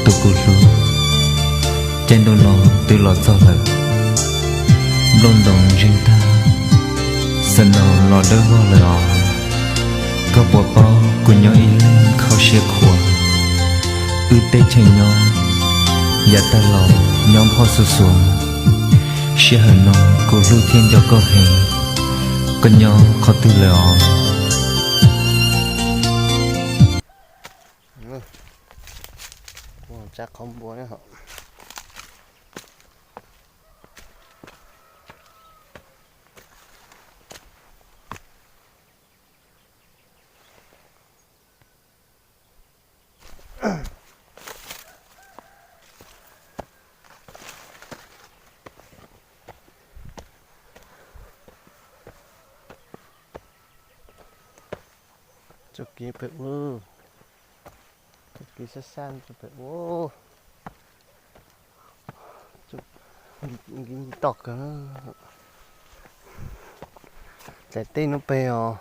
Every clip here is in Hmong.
Tus kuv hlub, caij ntuj no twb los txog lawm. Nplooj ntoos zeeg tag, snow los dawb vog lawm os. Koj puas paub kuv nyob ib leeg kho siab khuav. Wb teb chaws nyob, yav tag los nyob phoj xuv xuav. Sij hawm no kuv hlub thiab nco koj heev. Koj nyob qhov twg lawm os? Tsab qhov npua ne. Txoj kev pem ub, txoj kev sab sab rau pem ub. Nki nki toj kawg. Daim teb no pem os.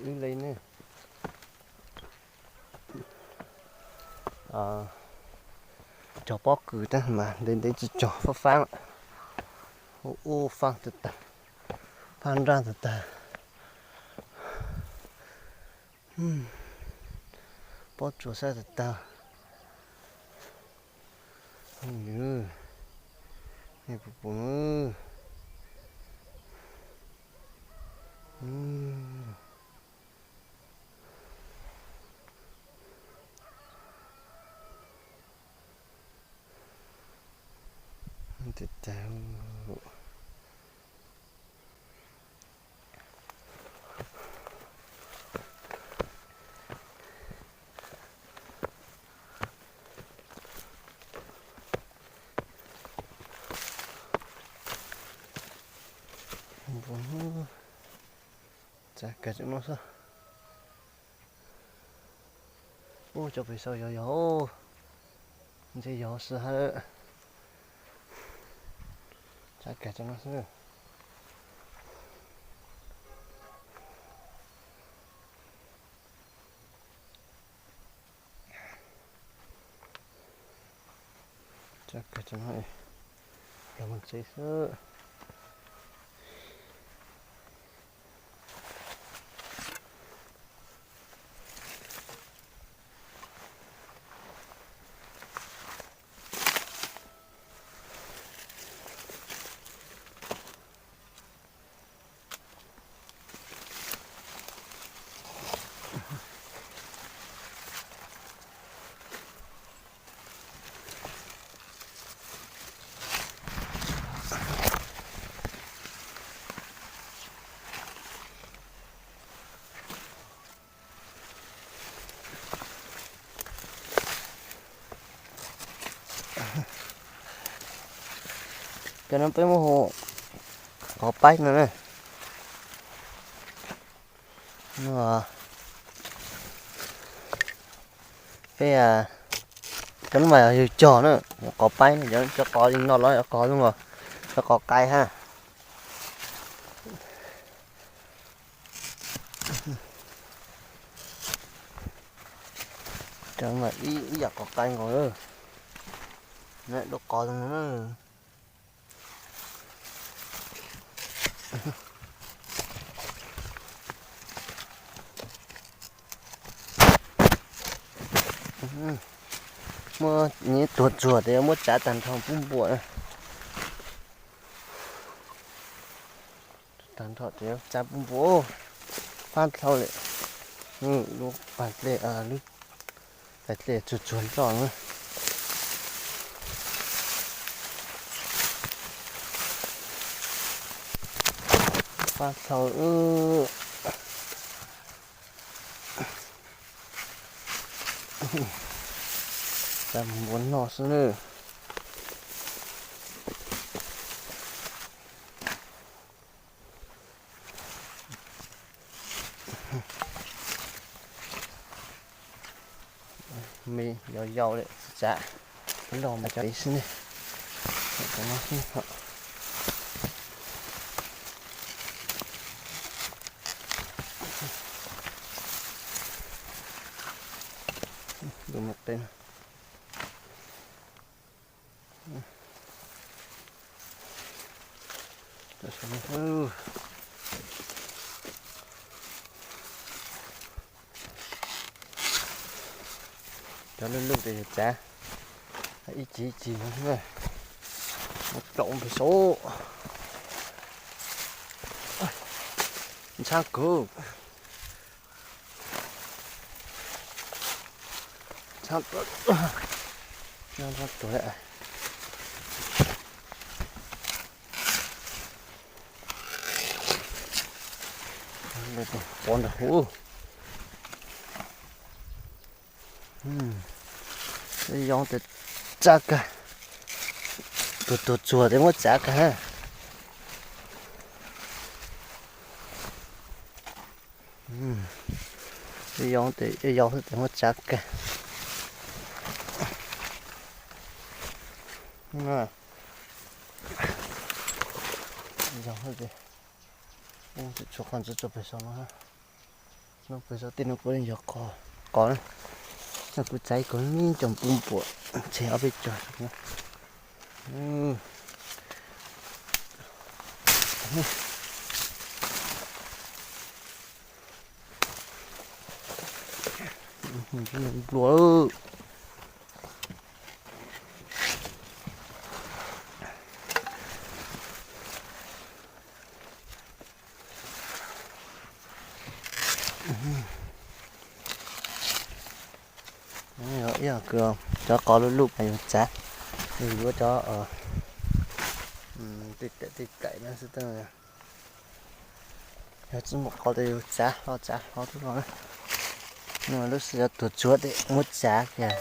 Wb le ne, cog pob kws tab mas ntev ntev tsis cog, fab fab, ub fab tag tag, fab nraj tag tag. Pob tsuas sab tag tag. Phooj ywg, nej puas pom? Tes tas. Txav kawg tseem no xwb. Ub, cov pem saud yog yog, ntshe yog xwb hab. Txav kawg tseem no xwb. Txav kawg tseem no, los mus tsev xwb. Cov no peb muab hu qos paib no na. Peb, cov no mas yog yus cog na, qos paib, cov qos li no los yog qos zoo, cov qos qai hab. Cov no mas ib yam qos qai nkaus, dua qos zoo na. Muab nyiv tuag tsuag tes muab tsav tag nrho pub npua. Tag nrho tes tsav pub npua. Fab dhau li lub pas dlej, lub pas dlej tsuag tsuag nroj na. Fab dhau. Tsav npua noj xwb na. Me yau yau li tsav, loj mas cov xwb ne. Tus mus qe no. Cov lwj lwj tes yus txav ib cig ib cig no, muab tau pem saud. Ntshab kuv. Ntshab tuag, ntshab tuag. Pov ntawm hauv. Yoov tes txav kawg. Tuag tuag tsuag tes muab txav kawg. Yoov tes, yoov tes muab txav kawg. Yoov tes, tshuav qhov ntxov tso pem saum no. No pem saum tej no puav leej yog qos, qos na. No kuv txav ib ko me cov npua npua, tseg ob peb cov. Nplua. Ib yam kws cov qos luj luj mas yus txav, yus yuav cov tej taim tej taim no xwb. Yog tsis muaj qos tes yus txav hlo txav hlo tub los na. Lub sij hawm tuag tsuag tes muab txav kiag.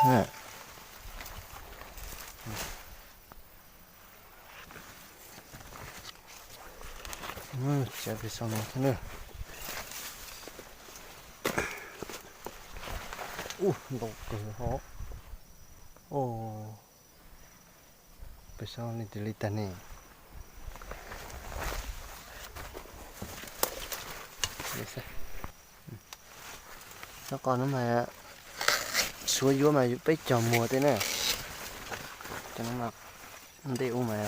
Txav pem saum no thiab na. Ntau kawg hov. Pem saum no tes li tag ne. Cov qos no mas suav yuav mas yus peb cog muag tej na. Cov no mas ntej ub mas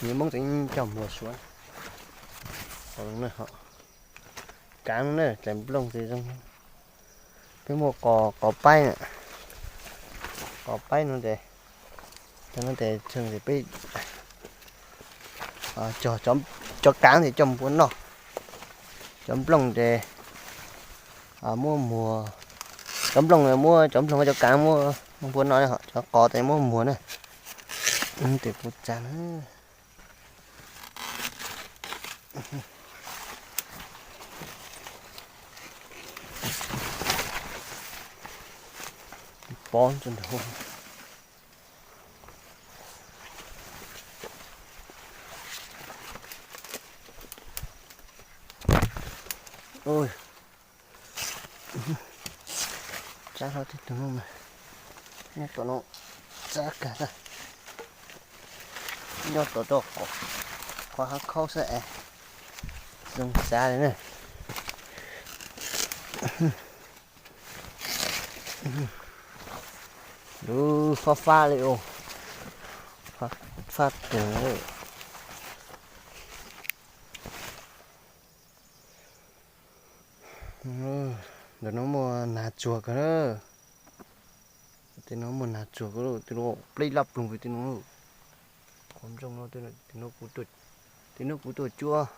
yus Hmoob tseem cog muag suav. Qos no, kaav no na, tais nplooj tes zoo. Peb muaj qos, qos paib na, qos paib no tes, cov no tes tshee tes peb cog, cov kaav tes coj mus npua noj, cov nplooj tes muab muag, cov nplooj muab, cov nplooj cov kaav muab npua noj, cov qos tes muab muag na. Tes kuv txav na. Pov ntawd. Txav hlo tib tug no mas, nyob tom no txav kawg tag. Nyob tom rau qhov hav khaub xwb es zoo txav li na. Lub fab fab li os, fab kawg. Ntawm no muaj nas tsuag kawg na. Tej no muaj nas tsuag kawg, tej no pleb laj ploog pem tej no. Qhov ntsoog no, tej no kuv tuaj cuab,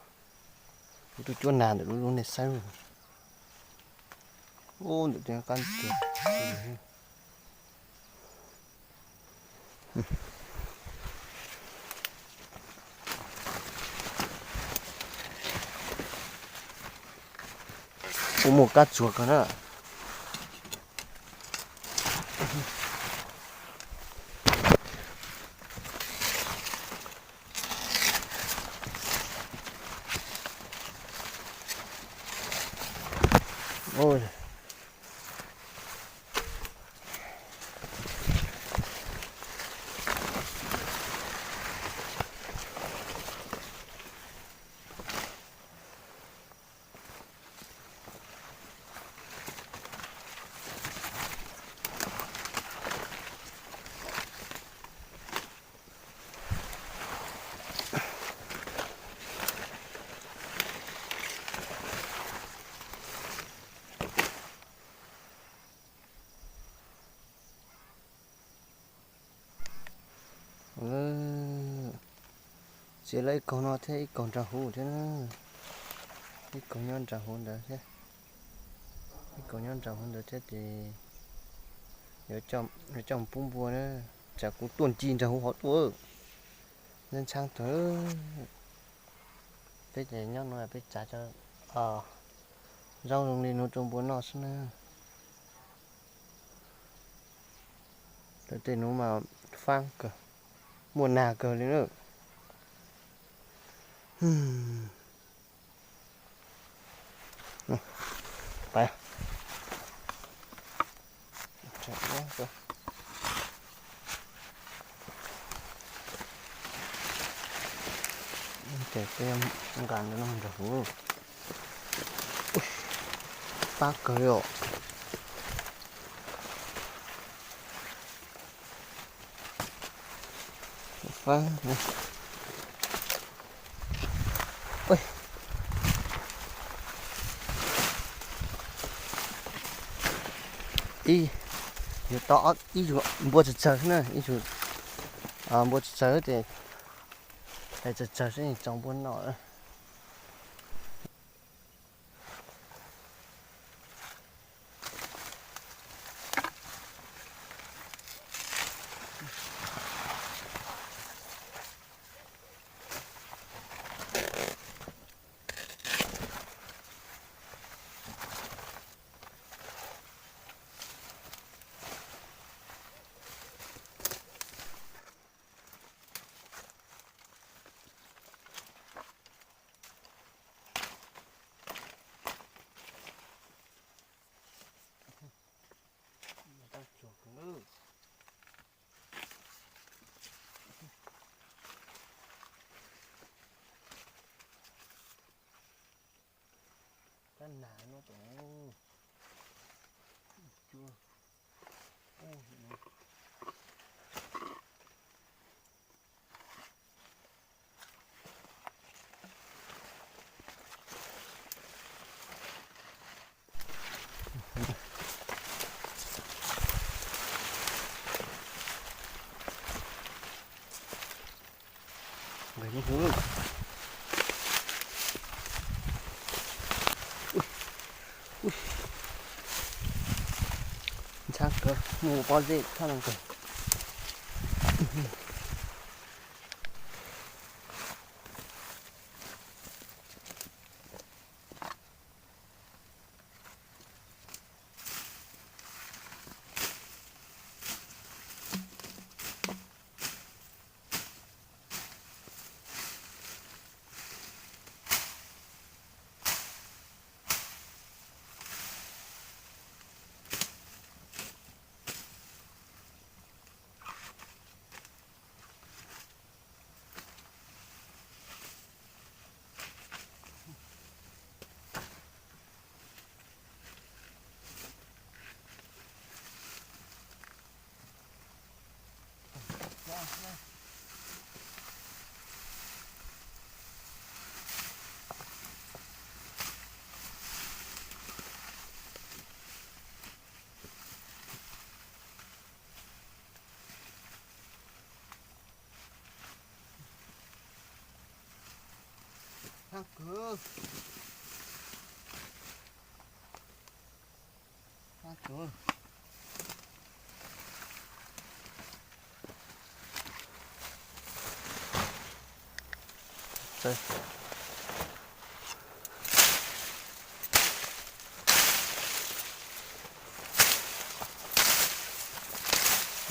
kuv tuaj cuab nas ntawm lub lub nej saib. Ub, ntawm tej qab tsuag. Kuj muaj kab tsuag kawg na. Ces lawv ib kaug no thiab ib kaug nram huv thiab na, ib kaug nyob nram huv ntawd thiab, ib kaug nyob nram huv ntawd thiab ces yuav coj mus pub npua na, tsam kuv tuaj nce nram huv hov tuaj, ntxhab ntxhab tag. Peb ces nyob no peb tsav cov zaub zoo li no rau npua noj xwb na. Lawv tej nuav mas faab kawg, muaj nag kawg li na. Ces peb nqa ntawm no nrog huv. Pab kawg li os. Ib, yuav tau ib zug npua tsawg tsawg xwb na, ib zug npua tsawg tsawg ces, tsawg tsawg xwb tso npua noj. Cov nag no tus cua. Ntxhab kawg, muaj pob zeb thaj no kawg.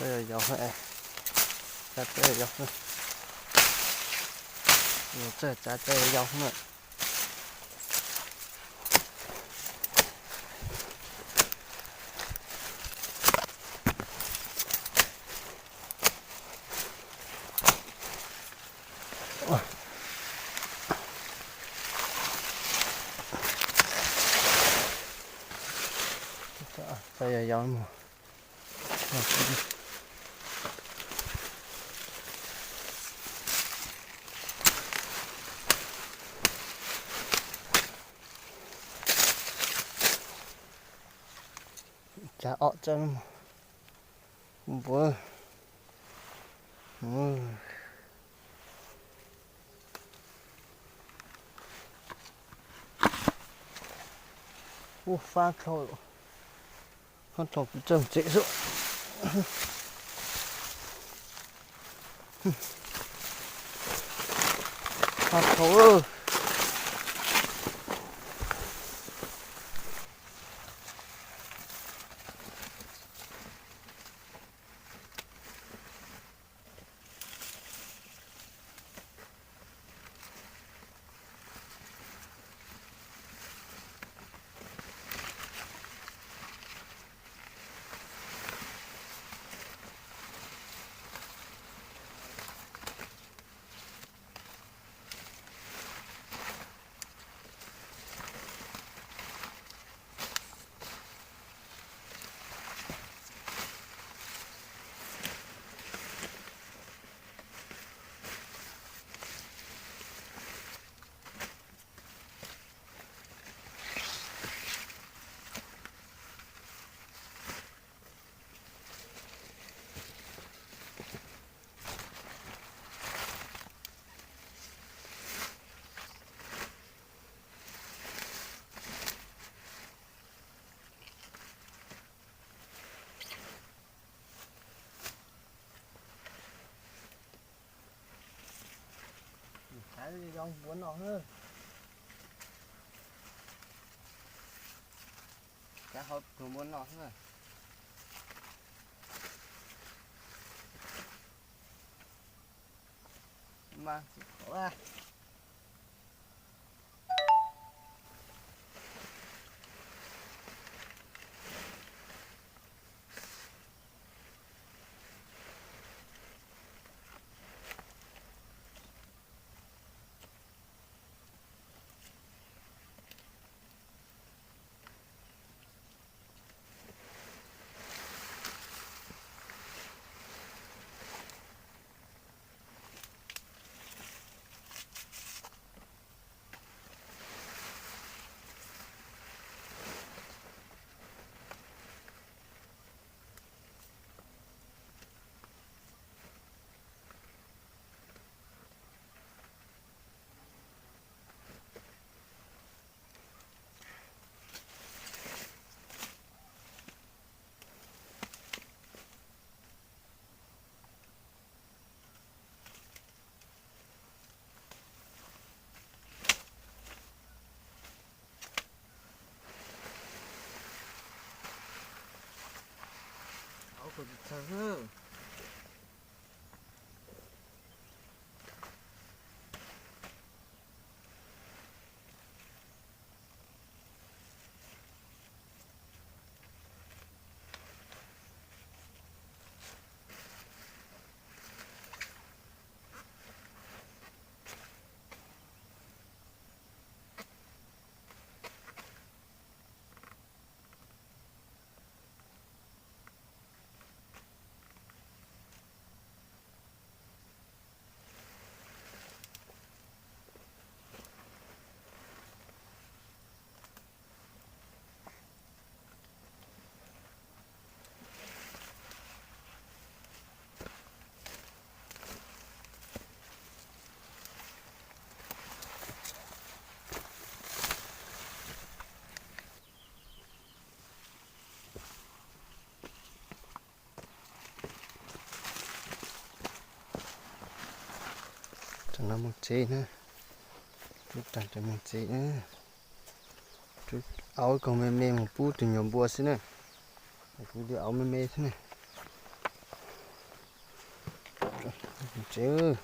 Txawj yau, txawj yau, txawj txawj yau na. Txawj yau yau. Tsav ob txawj npua. Ua fab dlhau, fab dlhau pw txog tsev xwb. Fab dlhau. Thav zoo npuav no na. Thav hauv tus npuav no na. Mas tsis khov a. Aub, koj tsis txhawj xwb. Tam no mus tsev na, rub tag rau mus tsev na. Rub aub koog me me mus pub tus nyuam npua xwb na. Kuv rub aub me me xwb na. Mus tsev.